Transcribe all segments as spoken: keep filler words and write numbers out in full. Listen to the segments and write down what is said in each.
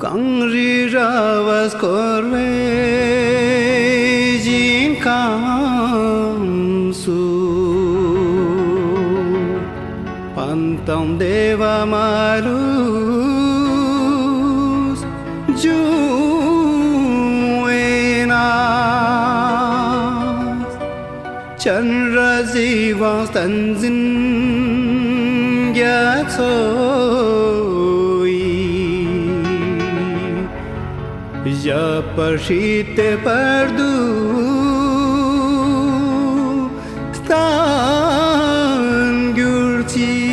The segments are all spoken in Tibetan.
གངས་རི་ར་བས་བསྐོར་བའི་ཞིང་ཁམས་སུ། ཕན་དང་བདེ་བ་མ་ལུས་འབྱུང་བས་ན། སྤྱན་རས་གཟིགས་དབང་བསྟན་འཛིན་རྒྱ་མཚོ་ཡི། ཞབས་པད་བསྲེས་ཏེ་བར་དུ་བརྟན་གྱུར་ཅིག།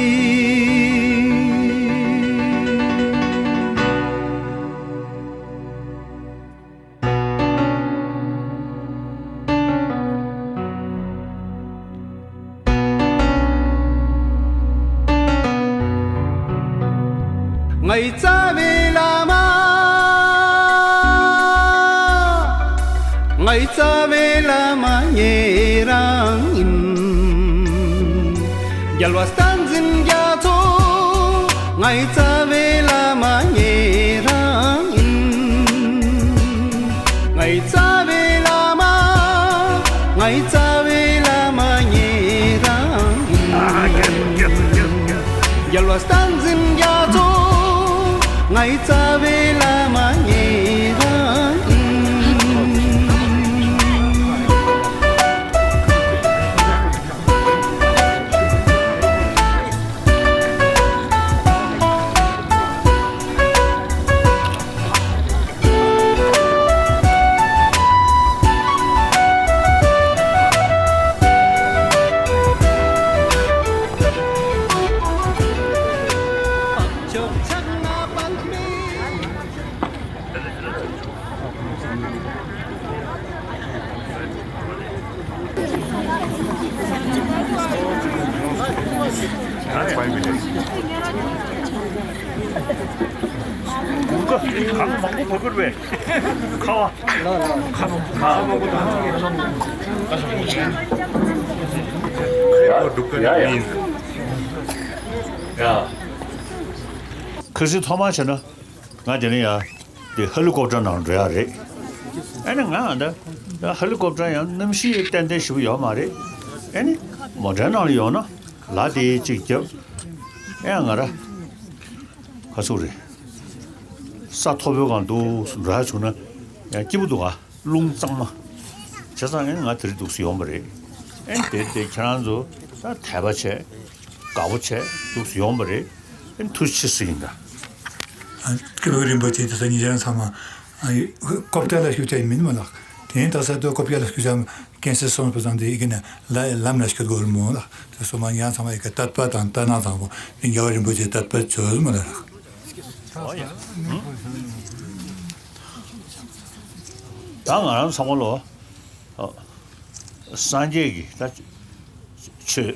ངའི་རྩ་བའི་བླ་མ། ངའི་རྩ་བའི་བླ་མ་ཉེ་རང་ཡིན། རྒྱལ་བ་བསྟན་འཛིན་རྒྱ་མཚོ། ངའི་རྩ་བའི་བླ་མ་ཉེ་རང་ཡིན། ངའི་རྩ་བའི་བླ་མ། ངའི་རྩ་བའི་བླ་མ་ཉེ་རང་ཡིན། རྒྱལ་བ་བསྟན་འཛིན་རྒྱ་མཚོ། ངའི་རྩ་བའི་བླ་མ་ཉེ་རང་ཡིན། ཁ་སང་ཐོག་མར་བྱས་ན། ང་དེ་ནས་ཡར་དེ་ཧེ་ལི་ཀོབ་ཊར་ནང་འགྲོ་ཡག་རེད། ཨ་ནི་ང་ད་ད་ཧེ་ལི་ཀོབ་ཊར་ཡང་གནམ་གཤིས་ཏན་ཏན་ཞེ་པོ་ཡོད་མ་རེད། ཨ་ནི་མོ་ཊའི་ནང་ལ་ཡོང་ན་ལ་དེ་གཅིག་རྒྱབ། ཨེ་ང་ར་ག་ཚོད་རེད། ས་མཐོ་པོའི་སྒང་འདུག་འགྲོ་ཡག་བྱུང་ན་ཡང་སྐྱིད་པོ་འདུག་ག་རླུང་གཙང་མ། བྱས་ཙང་ཨེ་ང་དེ་རིང་འདུག་སེ་ཡོང་བ་རེད། ཨེ་དེ་དེ་ཁྱེད་རང་ཚོ་ད་དད་པ་བྱས། དགའ་པོ་བྱས་འདུག་སེ་ཡོང་བ་རེད། ཨེ་ཐུགས་རྗེ་ཆེ་ཟེར་གྱི་ཡིན་ད། ཨ། སྐྱབས་མགོན་རིན་པོ་ཆེ་དེ་ཚོ་ཉེ་རང་ཚང་མ། ཨ། ཀོབ་ཊར་ལ་བཞུགས་བྱས་མིན་མ་ལགས། དེ་ཡིན་ད་ས་དུ་ཀོབ་ཊར་ལ་བཞུགས་བྱས་ཀན་སར་སོང་པ་ཙང་དེ་ཡི་གེ་ནས་ལ་ལམ་ལ་བཞུགས་དགོས་མོ་ལགས། དེ་སོ་མ་ཉེ་རང་ཚང་མ་ཡི་གེ་དད་པ་དང་ལྟ་སྣང་བཟང་པོ་དེ་རྒྱལ་བ་རིན་པོ་ཆེ་དད་པ་བྱོས་མ་ལགས། ད་ང་རང་ཚང་མ་ལོ། ཨ། སངས་རྒྱས་ཀྱི་ད་ཆོས་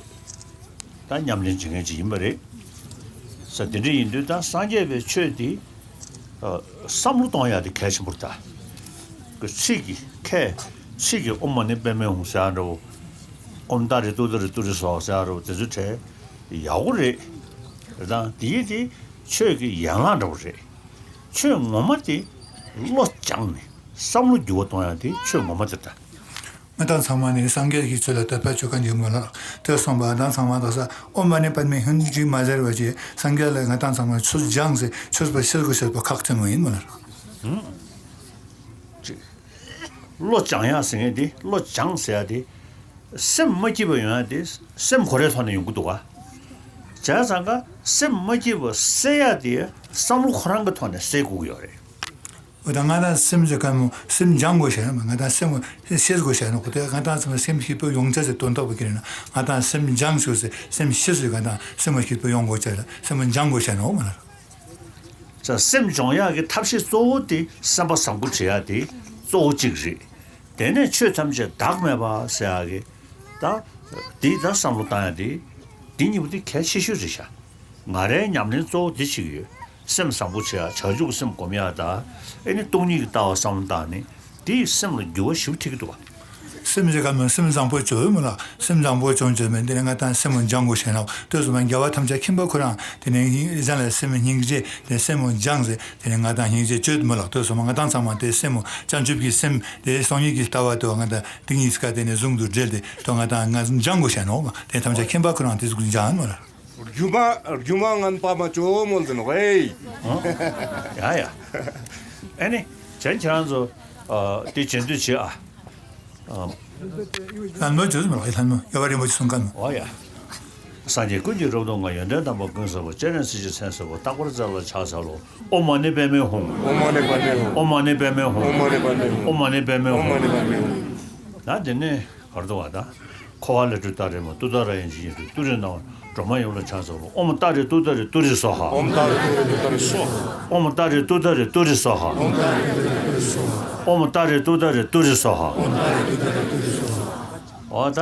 ད་ཉམས་ལེན་བྱེད་མཁན་ཅིག་ཡིན་པ་རེད། ས་དེ་འདྲ་ཡིན་དུས་ད་སངས་རྒྱས་པའི་ཆོས་འདི། ཨ། བསམ་བློ་གཏོང་ཡག་དེ་གལ་ཆེན་པོ་རེད་ད། ཁོ་ཚིག་གི་ཁ་ཚིག་གི་ཨོཾ་མ་ཎི་པདྨེ་ཧཱུྃ་ཟེར་ཡག་འདྲ་བོ། ཨོཾ་ཏཱ་རེ་ཏུཏྟཱ་རེ་ཏུ་རེ་སྭཱ་ཧཱ་ཟེར་ཡག་འདྲ་བོ་དེ་ཚོ་དྲན་ཡག་པོ་རེད། རེད་ད། དེ་ཡིན་དེ་ཆོས་ཀྱི་ཡན་ལག་འདྲ་བོ་རེད། ཆོས་ངོ་མ་དེ་བློ་སྦྱངས་ནས་བསམ་བློ་འགྱུར་བ་གཏོང་ཡག་དེ་ཆོས་ངོ་མ་དེ་རེད་ད། ང་དང་ཚང་མ་ནི་སངས་རྒྱས་ཀྱི་ཆོས་ལ་དད་པ་བྱེད་མཁན་ཡིན་མོད་ལགས། དེ་སོང་པ་ང་དང་ཚང་མ་དག་ས་ཨོཾ་མ་ཎི་པདྨེ་ཧཱུྃ་ཅིག་མ་ཟེར་བ་ཅིག་སངས་རྒྱས་ལ་ང་དང་ཚང་མ་ཆོས་སྦྱངས་ཟེར་ཆོས་པ་ཤེས་དགོས་ཤེས་པ་ཁག་ཆེན་མོ་ཡིན་མོད་ལགས། ཨང་། ཅིག་བློ་སྦྱང་ཡག་ཟེར་མཁན་དེ་བློ་སྦྱང་ཟེར་ཡག་དེ། སེམས་མ་སྐྱིད་པ་ཡོང་ཡག་དེ་སེམས་ཁོ་རའི་ཐོག་ནས་ཡོང་གི་འདུག་ག་བྱས་ཙང་ཀ་སེམས་མ་སྐྱིད་པ་སེལ་ཡག་དེ་བསམ་བློ་ཁོ་རང་གི་ཐོག་ནས་སེལ་དགོས་ཀྱི་ཡོད་རེད། འོ་ད་ང་དང་སེམས་ཟེར་མཁན་མོ་སེམས་སྦྱང་དགོས་ཤེས་ནོ། ང་དང་སེམས་ཤེས་དགོས་ཤེས་ནོ། ཁོ་དེ་ང་དང་སེམས་ཤེས་པོ་ཡོང་ཆ་ཟེར་དོན་དག་པོ་ཁྱེར་ན་ང་དང་སེམས་སྦྱང་ཞུ་ཟེར་སེམས་ཤེས་ཟེར་ང་དང་སེམས་ཤེས་པོ་ཡོང་དགོས་ཆ་ལ་སེམས་སྦྱང་དགོས་ཤེས་ནོ་མ་ལ། ས་སེམས་སྦྱོང་ཡག་གི་ཐབས་ཤེས་གཙོ་བོ་དེ་སེམས་པ་བཟང་པོ་བྱེད་ཡག་དེ་གཙོ་བོ་གཅིག་རེད། དེ་ནས་ཆོས་ཐམས་ཅད་བདག་མེད་པ་ཟེར་ཡག་གི་ད་དེ་ད་བསམ་བློ་བཏང་ཡག་དེ་དེ་གཉིས་པོ་དེ་གལ་ཆེ་ཤོས་རེད་ཤག་ང་རའི་ཉམས་ལེན་གཙོ་བོ་དེ་བྱེད་ཀྱི་ཡོད། སེམས་བཟང་པོ་བྱེད་ཡག་བྱང་ཆུབ་ཀྱི་སེམས་སྒོམ་ཡག་ད་ཨེ་ནི་སྟོང་ཉིད་ཀྱི་ལྟ་བ་བསམ་བློ་བཏང་ནས་དེ་ཡིས་སེམས་ལ་འགྱུར་བ་ཞེ་པོ་ཐེབས་ཀྱི་འདུག་ག་སེམས་ཅན་ག་མོ་སེམས་བཟང་པོ་བྱོས་མོ་ལ། སེམས་བཟང་པོ་བྱོས་བྱོས་མེད་དེ་ནས་ང་དང་སེམས་མོ་སྦྱང་དགོས་ཤེས་ན། ལྟོས་སོ་མ་རྒྱལ་བ་ཐམས་ཅད་མཁྱེན་པ་ཁོ་རང་དེ་ནས་ཡིན་ཟན་ལ་སེམས་སྙིང་རྗེ་དེ་སེམས་མོ་སྦྱང་ཟེར། དེ་ནས་ང་དང་སྙིང་རྗེ་བྱོས་མོ་ལ། ལྟོས་སོ་མ་ང་དང་ཚང་མ་དེ་སེམས་མོ་བྱང་ཆུབ་ཀྱི་སེམས་དེ་སྟོང་ཉིད་ཀྱི་ལྟ་བ་དུ་ང་དང་དེ་གཉིས་ཀ་དེ་ནས་ཟུང་དུ་འབྲེལ་ཏེ་དུ་ང་དང་ང་སྦྱང་དགོས་ཤེས་ནོ་མ། དེ་ཐམས་ཅད་མཁྱེན་པ་ཁོ་རང་དེ་ཟུག་སྦྱང་མོ་ལ། རྒྱུ་མ་རྒྱུ་མ་ངན་པ་མ་བྱོས་མོལ་ཟིན་ཝེ། ཡ་ཡ། ཨ་ནི་ཅན་ཁྱེད་རང་ཚོ་དེ་བྱེད་འདོད་བྱེད་ཨ། ལྷ་མོ་བྱོས་མོ་ལ། ལྷ་མོ་ཡ་བ་རིན་པོ་ཆེ་གསུང་མཁན་མོ། ཨོ་ཡ། སངས་རྒྱས་ཀུན་གྱི་རབ་ཏུ་བསྔགས། ཡོན་ཏན་དམ་པ་ཀུན་བསགས་པ། སྤྱན་རས་གཟིགས་ཀྱི་མཚན་བསལ་བ། རྟག་པར་མཛད་ལ་ཕྱག་འཚལ་ལོ། ཨོཾ་མ་ཎི་པདྨེ་ཧཱུྃ། ཨོཾ་མ་ཎི་པདྨེ་ཧཱུྃ། ཨོཾ་མ་ཎི་པདྨེ་ཧཱུྃ། ཨོཾ་མ་ཎི་པདྨེ་ཧཱུྃ། ཨོཾ་མ་ཎི་པདྨེ་ཧཱུྃ། ད་དེ་ནས་གར་དུ་བ་ད། འཁོར་བ་ལས་སྒྲོལ་ཏཱ་རེ་མ། ཏུཏྟཱ་ར་ཡི་འཇིགས་ཉེན་ཁྲོས། ཏུ་རེ་ན་བ་སྒྲོལ་མ་ཡུམ་ལ་ཕྱག་འཚལ་ལོ། ཨོཾ་ཏཱ་རེ་ཏུཏྟཱ་རེ་ཏུ་རེ་སྭཱ་ཧཱ། ཨོཾ་ཏཱ་རེ་ཏུཏྟཱ་རེ་ཏུ་རེ་སྭཱ་ཧཱ། ཨོཾ་ཏཱ་རེ་ཏུཏྟཱ་རེ་ཏུ་རེ་སྭཱ་ཧཱ། ཨོཾ་ཏཱ་རེ་ཏུཏྟཱ་རེ་ཏུ་རེ་སྭཱ་ཧཱ། ཨོཾ་ཏཱ་རེ་ཏུཏྟཱ་རེ་ཏུ་རེ་སྭཱ་ཧཱ། ཨོཾ་ཏཱ་རེ་ཏུཏྟཱ་རེ་ཏུ་རེ་སྭཱ་ཧཱ། ཨོཾ་ཏཱ་རེ་ཏུཏྟཱ་རེ་ཏུ་རེ་སྭཱ་ཧཱ། ཨོ་ད།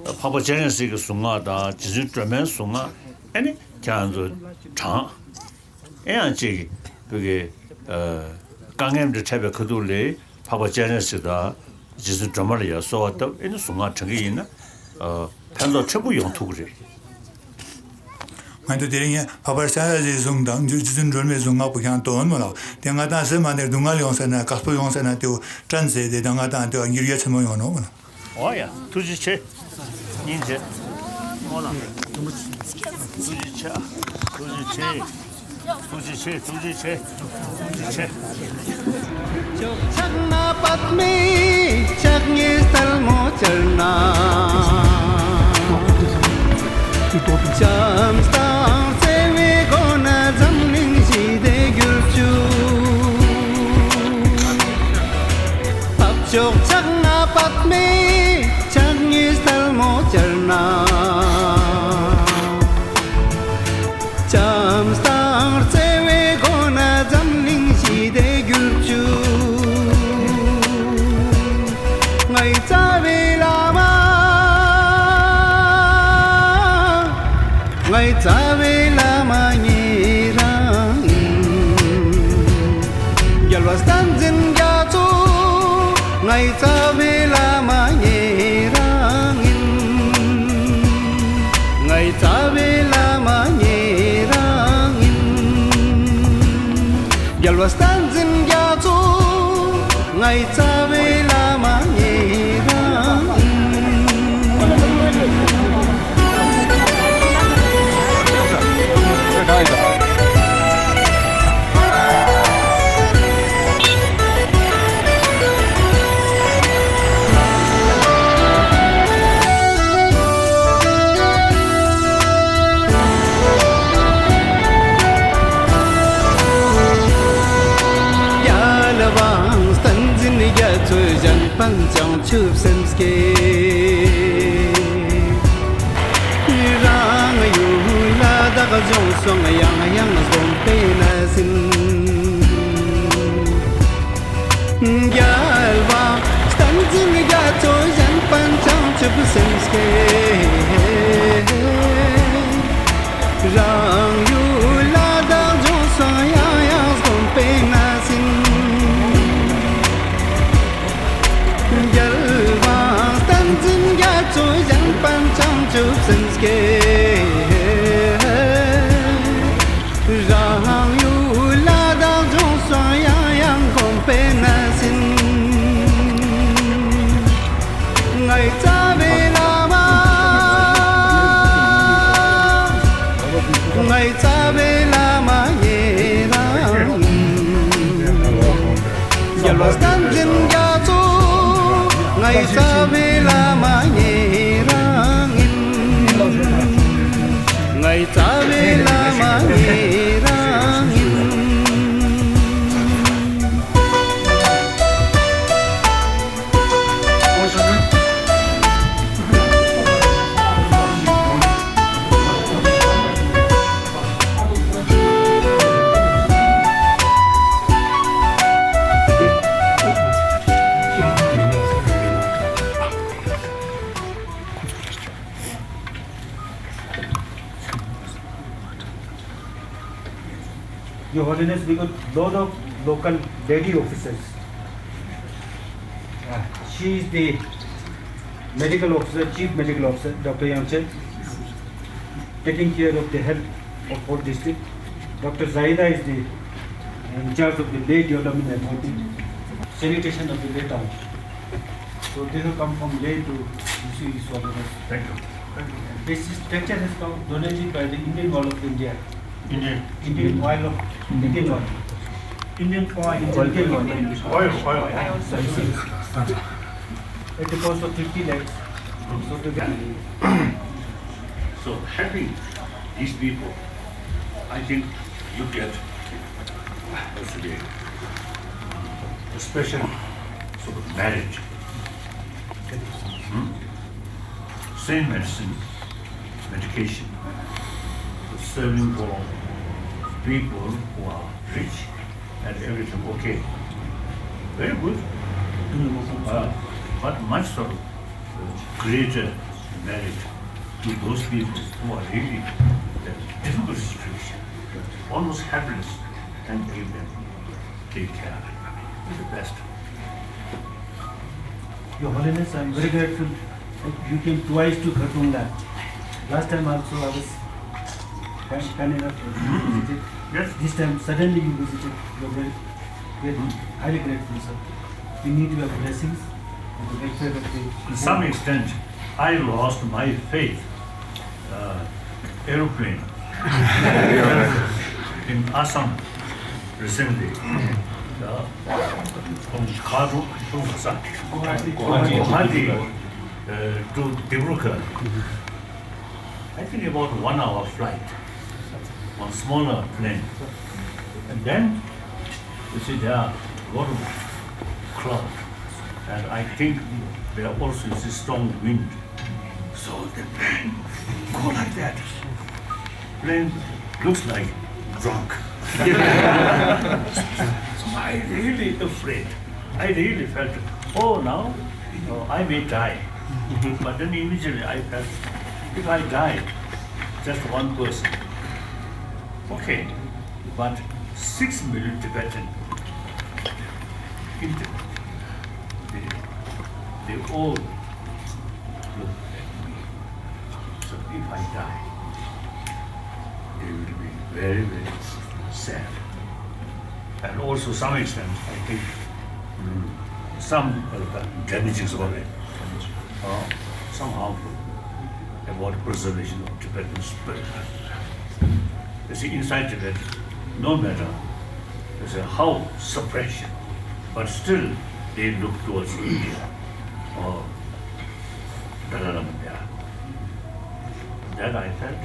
འཕགས་པ་སྤྱན་རས་གཟིགས་ཀྱི་གཟུངས་སྔགས་དང་རྗེ་བཙུན་སྒྲོལ་མའི་གཟུངས་སྔགས་ཨེ་ནི་ཁྱེད་རང་ཚོ་བགྲང་། ཨེ་ཡང་གཅིག་བོད་ཀྱི་དཀའ་ངལ་འདི་འཕྲད་པའི་ཁ་ཐུག་ལས་འཕགས་པ་སྤྱན་རས་གཟིགས་དང་རྗེ་བཙུན་སྒྲོལ་མ་ལ་ཡང་གསོལ་བ་བཏབ་ཨེ་ནི་གཟུངས་སྔགས་བགྲང་གི་ཡིན་ན་ཕན་ཐོགས་ཕྲན་བུ་ཡོང་ཐུབ་ཀྱི་རེད། ང་ཚོ་དེ་རིང་ཡང་འཕགས་པ་སྤྱན་རས་གཟིགས་གཟུངས་དང་རྗེ་བཙུན་སྒྲོལ་མའི་གཟུངས་སྔགས་པོ་ཁྱེད་རང་འདོན་མོ་ལ། དེ་ང་དང་སེམས་མ་ནས་སྡུག་བསྔལ་ཡོང་ཟེར་ན་དཀའ་སྤོ་ཡོང་ཟེར་ན་དེའུ་དྲན་ཟེར་དེ་དང་ང་དང་དེའུ་འགྱུར་ཡ་ཆེན་མོ་ཡོང་ནོ་མོ་ལ། ཨོ་ཡ། ཐུགས་རྗེ་ཆེ། སྙིང་རྗེ། སྨོན་ལམ། ཐུགས་རྗེ་ཆེ། ཐུགས་རྗེ་ཆེ། ཐུགས་རྗེ་ཆེ། ཐུགས་རྗེ་ཆེ། ཐུགས་རྗེ་ཆེ། ཕྱག་ན་པདྨེ་ཕྱག་གཉིས་ཐལ་མོ་སྦྱར་ན། བྱམས་དང་བརྩེ་བའི་སྒོ་ནས་འཛམ་གླིང་ཞི་བདེ་གྱུར་ཅིག། འཕགས་མཆོག་ཕྱག་ན་པདྨེ་ཕྱག་གཉིས་ཐལ་མོ་སྦྱར་ན། བྱམས་དང་བརྩེ་བའི་སྒོ་ནས་འཛམ་གླིང་ཞི་བདེ་གྱུར་ཅིག། ངའི་རྩ་བའི་བླ་མ། ངའི་རྩ་བའི་བླ་མ་ཉེ་རང་ཡིན། རྒྱལ་བ་བསྟན་འཛིན་རྒྱ་མཚོ། ངའི་རྩ་བའི་བླ་མ་ཉེ་རང་ཡིན། ངའི་རྩ་བའི་བླ་མ་ཉེ་རང་ཡིན། རྒྱལ་བ་བསྟན་འཛིན་རྒྱ་མཚོ། ངའི་རྩ་བའི་བླ་མ་ཉེ་རང་ཡིན། རྒྱལ་དབང་བསྟན་འཛིན་རྒྱ་མཚོ་གཞན་ཕན་བྱང་ཆུབ་སེམས་བསྐྱེད། རང་ཡུལ་ལ་བདག་སྦྱོང་སོང་ཡང་ཡང་བསྒོམ་པས་ན་ཟིན། རྒྱལ་བ་བསྟན་འཛིན་རྒྱ་མཚོ་གཞན་ཕན་བྱང་ཆུབ་སེམས་བསྐྱེད། རང་ཡུལ་ལ་བདག་སྦྱོང་སོང་ཡང་ཡང་བསྒོམ་པས་ན་ཟིན། རྒྱལ་བ་བསྟན་འཛིན་རྒྱ་མཚོ་གཞན་ཕན་བྱང་ཆུབ་སེམས་བསྐྱེད། རང་ཡུལ་ལ་བདག་སྦྱོང་སོང་ཡང་ཡང་བསྒོམ་པས་ན་ཟིན། ངའི་རྩ་བའི་བླ་མ། ངའི་རྩ་བའི་བླ་མ་ཉེ་རང་ཡིན། རྒྱལ་བ་བསྟན་འཛིན་རྒྱ་མཚོ། ངའི་རྩ་བའི་བླ་མ་ཉེ་རང་ཡིན། ངའི་རྩ་བའི་བླ་མ་ཉེ་རང་ཡིན། Your Holiness, we got lot of local lady officers. Uh, she is the Medical Officer, Chief Medical Officer, Doctor Yangchen, taking care of the health of whole district. Doctor Zaida is the in charge of the Leh Development Authority, sanitation of the Leh town. So they have come from Leh to issue this order. Thank you. This is, tractor has come donated by the Indian Oil of India. Indian. Indian Oil of Indian Oil. Indian Oil. Indian Oil. Oil, oil. At the cost of fifty lakhs. So to get So having these people, I think you get, what's the name, a special sort of merit. Hmm? Same medicine, medication, serving for people who are rich and everything okay. Very good. Uh, but much sort of greater merit to those people who are really in a difficult situation, almost helpless, and give them, take care. It's the best. Your Holiness, I'm very grateful that you came twice to Khartoum land. Last time also I was kind kind enough to visit. Yes. This time suddenly you visited. You're very, very highly grateful, sir. We need your blessings and the welfare of the To some extent, I lost my faith. Uh, aeroplane in Assam recently. Uh, from Khartoum, from Assam, Guwahati, uh, to Dibrugarh. I think about one hour flight on smaller plane. And then, you see, there are a lot of crowd. And I think there also is a strong wind. So the plane go like that. Plane looks like drunk. So I really afraid. I really felt, oh, now, uh, I may die. But then immediately I felt, if I die, just one person. Okay, but six million Tibetan in Tibet, they, they all look at me. So if I die, they will be very, very sad. And also, some extent, I think, mm, some of the damages were, uh, somehow about preservation of Tibetan spirit. You see, inside Tibet, no matter, you say, how suppression, but still they look towards India or Dalai Lama there. That I felt.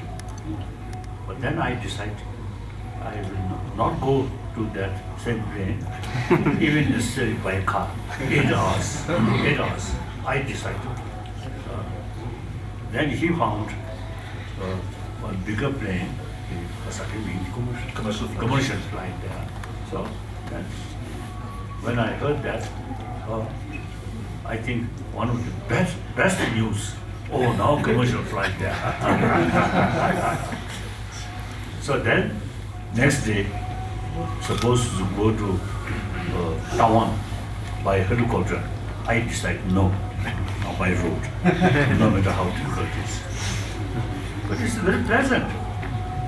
But then I decided I will no- not go to that same plane, even necessary by car. Eight hours. Eight hours. I decided. Uh, then he found uh, one bigger plane, the Kawasaki Wind commercial, commercial flight there. So then when I heard that, uh, I think one of the best, best news. Oh, now commercial flight there. So then, next day, supposed to go to uh, Tawan by helicopter. I decide no, no, by road, no matter how difficult it is. But it's very pleasant.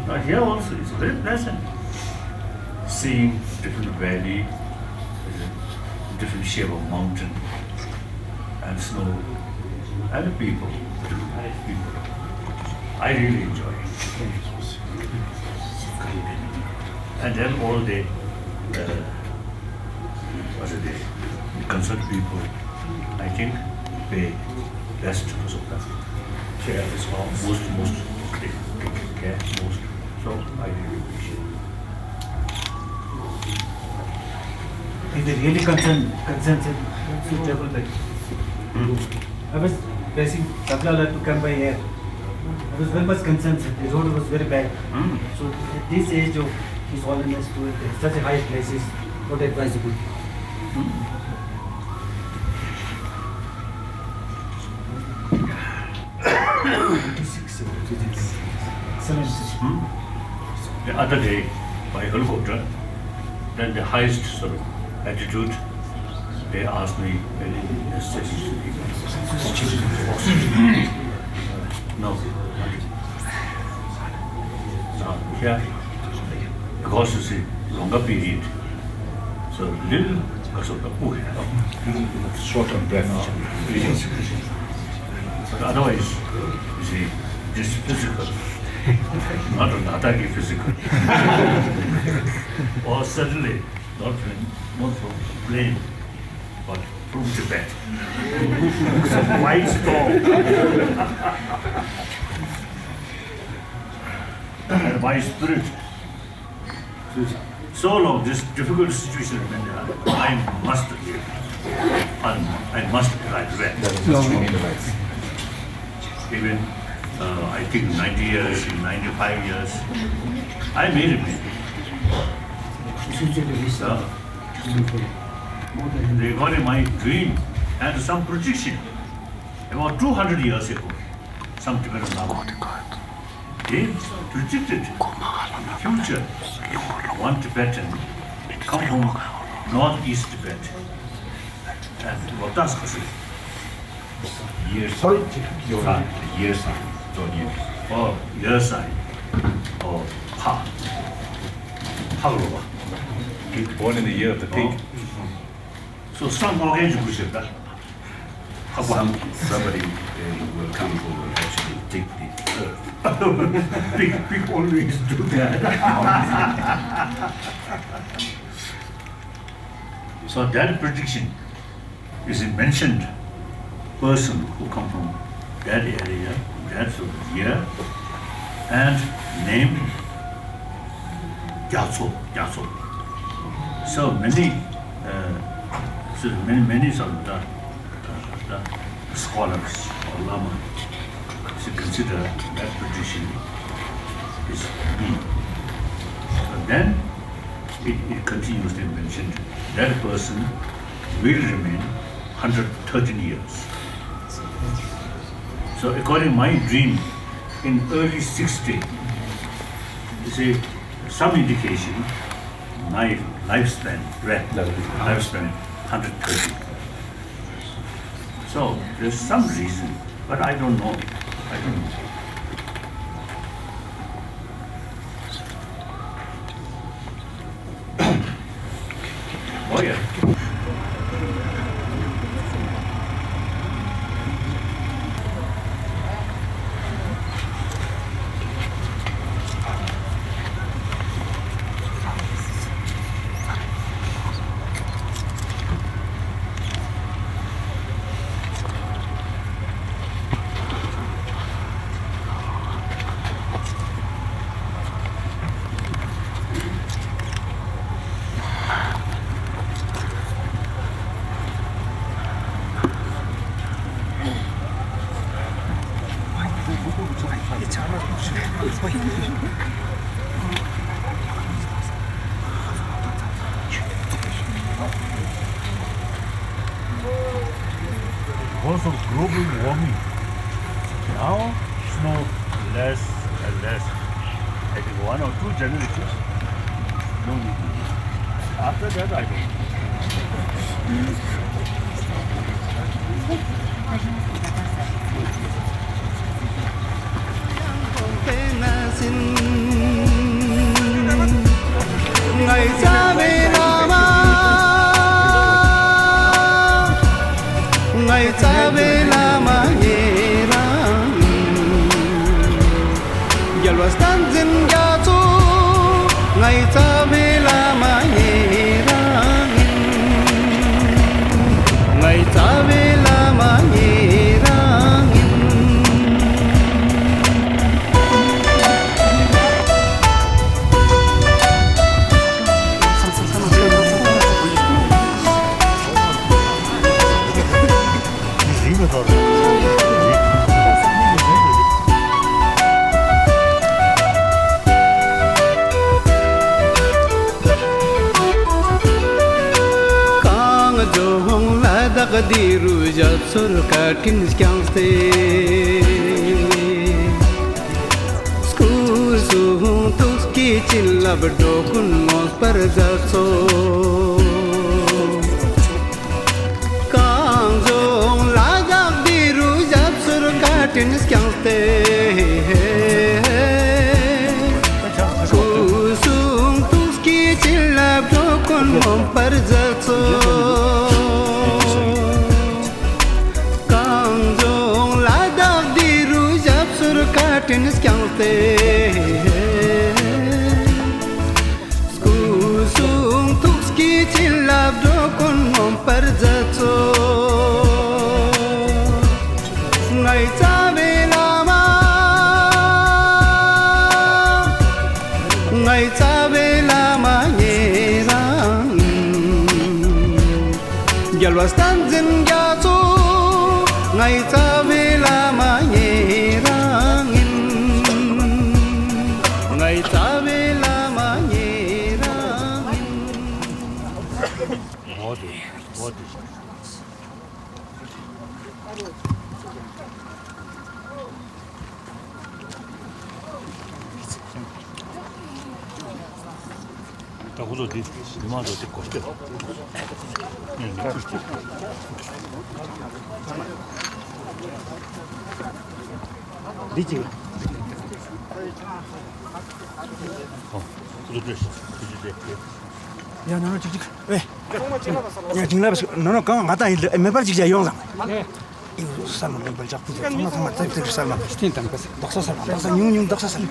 Now here also, it's very pleasant. Seeing different valley, different shape of mountain and snow and the people, people. I really enjoy it. And then all the uh, what is it, the concerned people, I think, pay best because of that. Care is all most, most, they, they care most. So I really appreciate it. Is it really concern, concern suitable? I was facing Taplala to come by air. I was very much concerned that the road was very bad. Mm. So at this age of His Holiness to such a high places, not advisable. Mm. Twenty-six, seventy. Hmm? The other day, by helicopter, then the highest sort of altitude, They asked me, uh, specifically, no, not here, because you see, longer period, so little, so the, short term breath. Otherwise, you see, this physical, not a Ladakhi physical, or certainly not from, not from plane, but from Tibet. It's a wise thought. And my spirit is so long, this difficult situation, I must live. I, I must arrive there. Even, uh, I think ninety years, ninety-five years, I may remain. Uh, Regarding my dream and some prediction, about two hundred years ago, some Tibetan Lama, they predicted future. One Tibetan come from northeast Tibet and Lotus Khasi. Year sign. Year sign. Oh, year sign. Oh, ha. Pig, born in the year of the pig. So some organization, some, somebody, uh, will come who will actually dig the earth. Pig, pig always do that. So that prediction is a mentioned person who come from that area, that year, and name Gyatso, Gyatso. So many, uh, so many, many sort of the, uh, the scholars or Lama, they consider that prediction is me. But then it, it continuously mentioned that person will remain hundred thirteen years. So according my dream, in early sixty, you see, some indication, my lifespan, lifespan, hundred thirty. So there's some reason, but I don't know. I don't know. Oh, yeah. Because of global warming, now snow less and less. I think one or two generations, no need. After that, I don't know. རྒྱལ་བ་བསྟན་འཛིན་རྒྱ་མཚོ། ངའི་རྩ་བའི་བླ་མ་ཉེ་རང་ཡིན། ངའི་རྩ་བའི་བླ་མ་ཉེ་རང་ཡིན། གངས་ལྗོངས་ལ་དྭགས་དེ་རུ་རྒྱ་མཚོར་བཀའ་དྲིན་བསྐྱངས་ཏེ། སྐུ་གསུང་ཐུགས་ཀྱི་བྱིན་རླབས་འགྲོ་ཀུན་ངོམས་པར་མཛད་གསོལ། འགྲོ་ཀུན་མངོན་པར་མཛད་གཙོ། གངས་ལྗོངས་ལ་དྭགས་འདི་རུ་ཞབས་སོར་བཀའ་དྲིན་བསྐྱངས་ཏེ། སྐུ་གསུང་ཐུགས་ཀྱི་བྱིན་རླབས་འགྲོ་ཀུན་མངོན་པར་མཛད་གཙོ། ངའི་རྩ་བའི་བླ་མ། ངའི་རྩ་བའི་བླ་མ་ཉེ་རང་ཡིན། རྒྱལ་བ་བསྟན་འཛིན་རྒྱ་མཚོ། ངའི་རྩ་བའི་བླ་མ་ཉེ་རང་ཡིན། ངའི་རྩ་བའི་བླ་མ་ཉེ་རང་ཡིན། འོ་དེ། འོ་དེ། ད་ཁོ་ཚོ་འདི་མི་མང་ཚོ་འདི་སྒོ་ཕྱེ། ངས་མི་ཁུར་ཅིག་འདི་ཅིག་ཨོ། ཁོ་ཚོ་སྤྲོད་ཤིག་ཁོ་ཚོ་སྤྲོད། ཡ་ནོ་ནོ་ཅིག་ཅིག་ཨེ། ཡ་ཅིག་ལབ་ནོ་ནོ་གང་ང་ད་ཡིན་མེད་པར་ཅིག་བྱ་ཡོང་ལ། ཨིན་སར་མ་ལེན་པར་ཇག་པུ་ཚང་མ་ཚང་མ་ཏིག་ཏིག་སར་མ་སྟེང་དང་པ་སེ་རྡོག་ས་སར་མ་རྡོག་ས་ཉུང་ཉུང་རྡོག་ས་སར།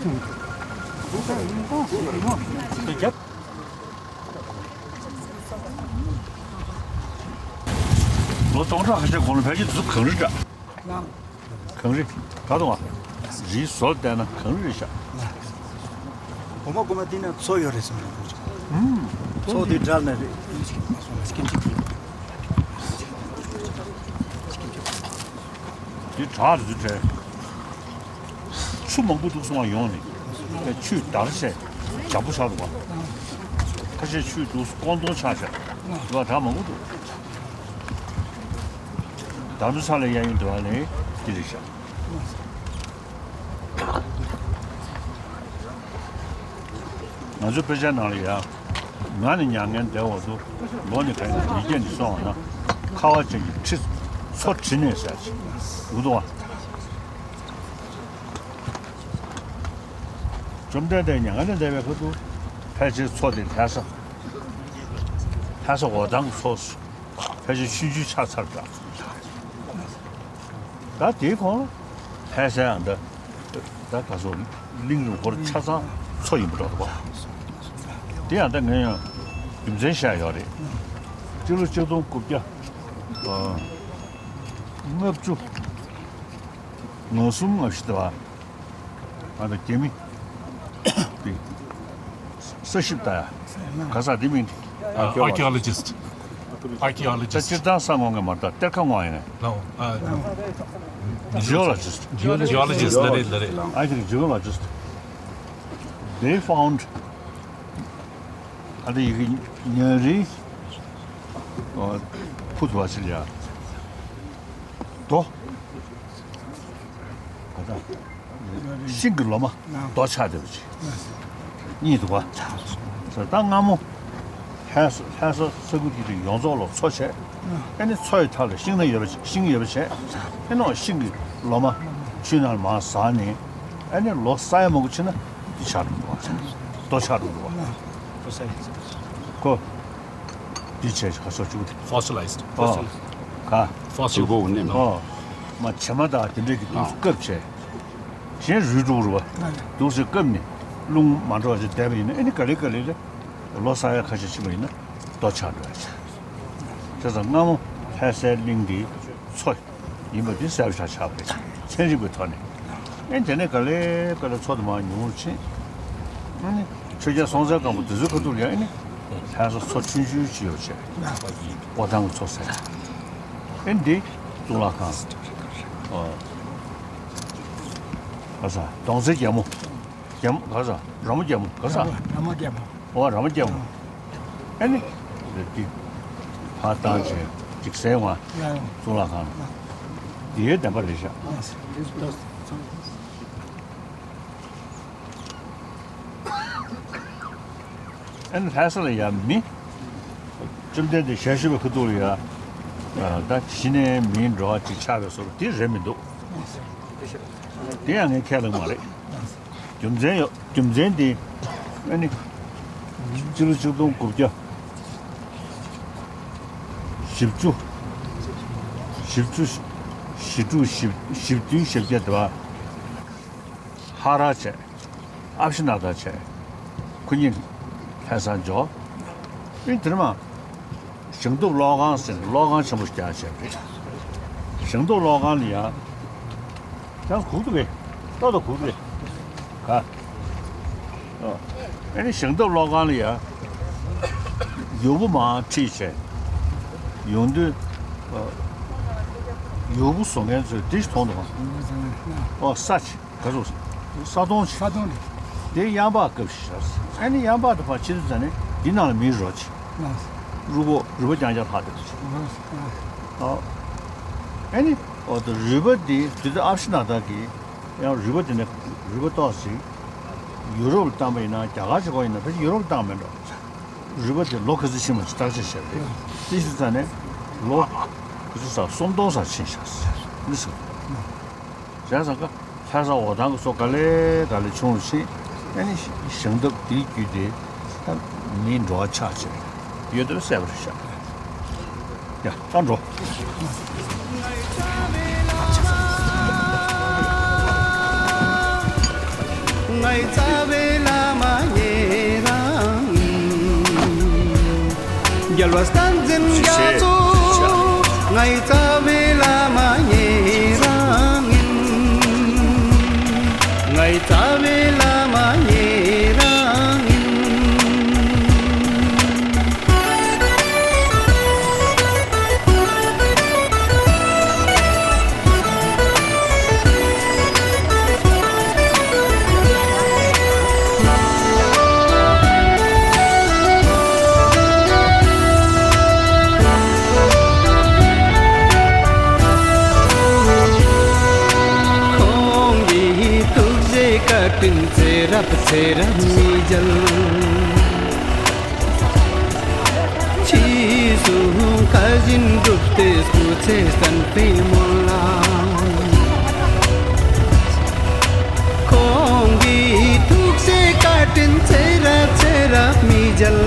ལོ་སྟོང་ཕྲག་ཁ་ཤས་གོང་ལ་ཕལ་ཆེར་དེ་ཚོ་གངས་རི་འདྲ། གངས་རི། ག་དུང་བ། རིའི་ཟོར་བལྟས་ན་གངས་རི་རེད་ཤག་གོ་མ་གོ་མ་འདི་ན་མཚོ་ཡོད་རེད་ཟེར་མ་རེད། མཚོ་འདི་འདྲ་ན་རེད། འདི་བྲག་རེད་འདུག་དྲན། ཆུ་མང་པོ་འདུག་སོང་བ་ཡོང་ནས། ཆུས་འདར་བྱས་འཇམ་པོ་ཆགས་འདུག་བ། ཁ་ཤས་ཆུས་འདུག་ཀོང་སྟོང་ཆགས་བྱས། འདུག་བ་བྲག་མང་པོ་འདུག་འདར་མི་ཚ་ལ་གཡས་གཡོན་འདུག་བ་ནས་འདི་རེད་ཤག་ང་ཚོའི་དཔེ་ཆའི་ནང་ལ་ཡང་། ང་ནི་མྱ་ངན་འདས་འོག་ཏུ། ལོ་ནི་གང་ཡིན་མི་སྐྱེ་ནས་སོང་བ་ན། ཁ་བ་ཅན་གྱི་ཁྲི་མཚོ་བྲི་ནས་ཟེར་ཅིག་འདུག་འདུག་བ། བཅོམ་ལྡན་འདས་མྱ་ངན་ལས་འདས་པའི་ཁ་ཐུག་ཕལ་ཆེར་མཚོ་དེ་ལྷ་ས། ལྷ་ས་འོ་ཐང་མཚོ། ཕལ་ཆེར་ཆུང་ཆུང་ཆགས་ཚར་འདྲ། ད་དེའི་གོང་ལ་ལྷ་སའི་ཨ་འདྲ། ད་ག་སོ་གླིང་རུ་སྐོར་ཆ་ཚང་མཚོ་ཡིན་པ་འགྲོ་འདུག་བ། དེ་ཡང་ད་ངས་ཡང་རྒྱུ་མཚན་བཤད་ཡོད་རེད། སྤྱི་ལོ་ཆིག་སྟོང་དགུ་བརྒྱ་ལྔ་བཅུ་ང་གསུམ་ང་བཞི་དེ་བ། ང་དང་རྒྱ་མི་དེ་ས་ཞིབ་ལྟ་ཡ། ག་ས་དེ་མིང་དེ། Archaeologist. Archaeologist. ད་སྤྱིར་བཏང་ས་ངོ་ངས་མ་ལྟ་གཏེར་ཁ་ངོ་ཡིན་ནས། No. Uh, Geologist. Geologist. Geologist. ལ་རེད་ལ་རེད། I think geologist. They found. ཨ་དེ་ཡི་གེ་ཉ་རིགས་ཕུ་ཐུ་བ་ཆི་ལ་ཡ་རྡོ། ག་ད། ཤིང་གི་ལོ་མ་རྡོ་ཆགས་བསྡད་པ་ཅིག་གཉིས་འདུག་བ། ད་སྔ་མོ་ལྷ་ས་ལྷ་ས་ས་ཁུལ་དེ་དུ་ཡོངས་རྫོགས་ལ་མཚོ་བྱས། ཨ་ནི་མཚོ་ཡི་མཐའ་ལ་ཤིང་སྣ་ཡོད་པ་ཤིང་ཡོད་པ་བྱས། ཨ་ནི་ཤིང་གི་ལོ་མ་ཆུ་ནང་ལ་མར་ཟགས་ནས། ཨ་ནི་ལོ་ས་ཡ་མང་པོ་ཕྱིན་ན་འདི་ཆགས་འགྲོ་འདུག་བ། རྡོ་ཆགས་འགྲོ་འདུག་བ། ཁོ། འདི་བྱས་ཁ་ཤོར་བཅུག་སྟེ། Fossilized. ཨོ། Fossil. ག Fossil. བྱེད་སྒོ་འོ་ནས་མ། ཨོ། མ་བྱེ་མ་དང་དེ་འདྲས་ཀྱི་འདུག་སེ་བཀབ་བྱས། གཞན་རུལ་འགྲོ་རུ་བ། འདུག་སེ་བཀབ་ནས་རླུང་མ་འགྲོ་བ་ཞིག་བསྡད་པ་ཡིན་ན་ཨ་ནི་ག་ལེ་ག་ལེ་རེད། ལོ་ས་ཡ་ཁ་ཤས་ཕྱིན་པ་ཡིན་ན་རྡོ་ཆགས་འགྲོ་ཡ་ཆགས། བྱས་ཙང་སྔ་མོ་ལྷ་སའི་གླིང་འདི་མཚོ་ཡིན་པ་འདི་གསལ་པོ་ཆགས་ཆགས་པ་རེད། ཚན་རིག་པའི་ཐོག་ནས། ཨེ་དེ་ནས་ག་ལེ་ག་ལེ་མཚོ་དེ་མར་ཉུང་རུ་ཕྱིན། ཨ་ནི་ཆོས་རྒྱལ་སྲོང་བཙན་སྒམ་པོ་དེ་ཚོའི་ཁ་ཐུག་ལ་ཡང་ཨ་ནི་ལྷ་ས་མཚོ་ཆུང་ཆུང་ཅིག་ཡོད་བྱས། འོ་ཐང་གི་མཚོ་ཟེར། ཨེ་འདི་གཙུག་ལག་ཁང་། ཨོ། ག་ས་གདོང་རྩེ་རྒྱལ་མོ། རྒྱལ་མོ་ག་ས་ར་མོ་རྒྱལ་མོ་ག་ས། ར་མོ་རྒྱལ་མོ། ཨོ་ར་མོ་རྒྱལ་མོ། ཨ་ནི། འདི། ཕར་བཏང་བྱས་འཇིགས་སེལ་ང་། གཙུག་ལག་ཁང་། འདིའི་བདེན་པ་རེད་ཤག་ཨ་ནི་ལྷ་ས་ལ་ཡ་མི། བཅོམ་ལྡན་འདས་ཞལ་བཞུགས་པའི་ཁ་ཐུག་ལ་ཡ། ད་གཞི་ནས་མིའི་འགྲོ་བ་ཅིག་ཆགས་པའི་བཟོ་འདྲ་དེ་རེད་མི་འདུག་དེ་ཡང་ངས་ཁས་ལེན་མ་རེད། རྒྱུ་མཚན་ཡོད། རྒྱུ་མཚན་དེ། ཨ་ནི། སྤྱི་ལོ་ཆིག་སྟོང་དགུ་བརྒྱ་བཞི་བཅུ། བཞི་བཅུ། བཞི་དྲུག་བཞི། བཞི་བདུན་བཞི་བརྒྱད་དེ་བ། ཧ་ར་བྱས། ཨབ་ཤི་ན་ད་བྱས། ཁོ་གཉིས་ལྷ་སར་འབྱོར། ཨིན་དེར་མ། ཞང་སྟོབས་གློག་ཁང་ཟེར་ནས་གློག་ཁང་ཆེན་པོ་ཞིག་རྒྱག་བྱས་རེད། ཞང་སྟོབས་གློག་ཁང་ལ་ཡང་། ཡང་གུག་ཏུ་བས། ཏོ་ཏོ་གུག་ཏུ་བས། ག་ཨོ། ཨ་ནི་ཞང་སྟོབས་གློག་ཁང་ལ་ཡང་། ཡུར་བུ་མར་ཁྲིད་བྱས། ཡོང་དུས། ཨོ། ཡུར་བུ་བཟོ་མཁན་ཚོས་འདི་ཞིག་མཐོང་འདུག་ག་ཨོ་ས་ཆ། ག་ཚོད། ས་དོང་ཆེ། ས་དོང་རེད། དེ་གཡམ་པ་སྐབས་ཤིག་ཤར། ཨ་ནི་གཡམ་པ་དེ་ཕར་ཕྱིན་ཙང་ནི་འདི་ནང་ལ་མི་རོ་ཆེ། ལགས། རུས་པ་རུས་པ་རྐྱང་རྐྱང་ལྷག་བསྡད་པ་ཆེ། ལགས། ཨ། ཨ་ནི་འོ་ད་རུས་པ་འདི་དུས་ཚོད་ཨབ་ཤི་ན་ད་གི་ཡང་རུས་པ་དེ་ནི་རུས་པ་ཏོག་ཙམ་ཡུ་རོབ་ལ་བཏང་པ་ཡིན་ན། རྒྱ་གར་གྱི་སྐོར་ཡིན་ན་ཕལ་ཆེར་ཡུ་རོབ་ལ་བཏང་མེད་འགྲོ། རུས་པ་དེ་ལོ་ག་ཚོད་ཕྱིན་མ་ཕྱིན་བརྟག་དཔྱད་བྱས་པ་རེད། དེ་ཕྱིན་ཙང་ནས་ལོ་ག་ཚོད་ཙམ་སུམ་སྟོང་ཙམ་ཕྱིན་ཤག་ཟེར། འདི་ཟེར། བྱས་ཙང་ཀ་ལྷ་ས་འོ་ཐང་གི་སོ་ག་ལེ་ག་ལེ་ཆུང་རུ་ཕྱིན། ཨ་ནི་ཞང་སྟོབས་དེའི་བརྒྱུད་དེ་ད་མིའི་འགྲོ་བ་ཆགས་བྱས་ཡོད་དེ་གསལ་པོ་རེད་ཤག་ཡ་ད་འགྲོ། ང་ཡི་རྩ་བའི་བླ་མ་ཉེ་རང་ཡིན། རྒྱལ་བ་བསྟན་འཛིན་རྒྱ་མཚོ། ང་ཡི་རྩ་བའི་བླ་མ་ཉེ་རང་ཡིན། ང་ཡི་རྩ་བའི་བླ་མ་ཉེ་རང་ཡིན། ཁོང་གི་ཐུགས་རྗེ་བཀའ་དྲིན་ཚེ་རབས་ཚེ་རབས་མི་འཇལ། ཕྱི་གསུང་བཀའ་བཞིན་བསྒྲུབས་ཏེ་སྐུ་ཚེ་བརྟན་པའི་སྨོན་ལམ། ཁོང་གི་ཐུགས་རྗེ་བཀའ་དྲིན་ཚེ་རབས་ཚེ་རབས་མི་འཇལ།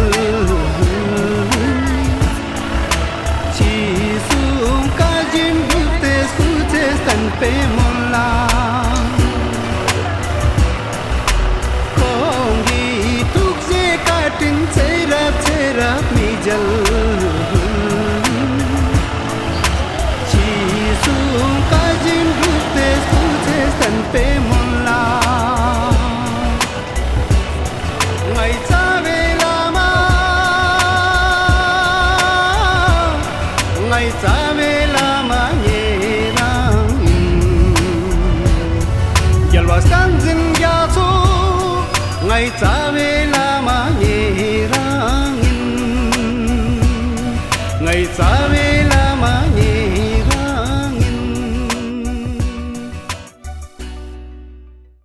ཕྱི་གསུང་བཀའ་བཞིན་བསྒྲུབས་ཏེ་སྐུ་ཚེ་བརྟན་པའི་སྨོན་ལམ། ཁོང་གི་ཐུགས་རྗེ་བཀའ་དྲིན་ཚེ་རབས་ཚེ་རབས་མི་འཇལ། ཕྱི་གསུང་བཀའ་བཞིན་བསྒྲུབས་ཏེ་སྐུ་ཚེ་བརྟན་པའི་སྨོན་ལམ། ང་ཡི་རྩ་བའི་བླ་མ། ང་ཡི་རྩ་བའི་བླ་མ་ཉེ་རང་ཡིན། རྒྱལ་བ་བསྟན་འཛིན་རྒྱ་མཚོ། ང་ཡི་རྩ་བའི་བླ་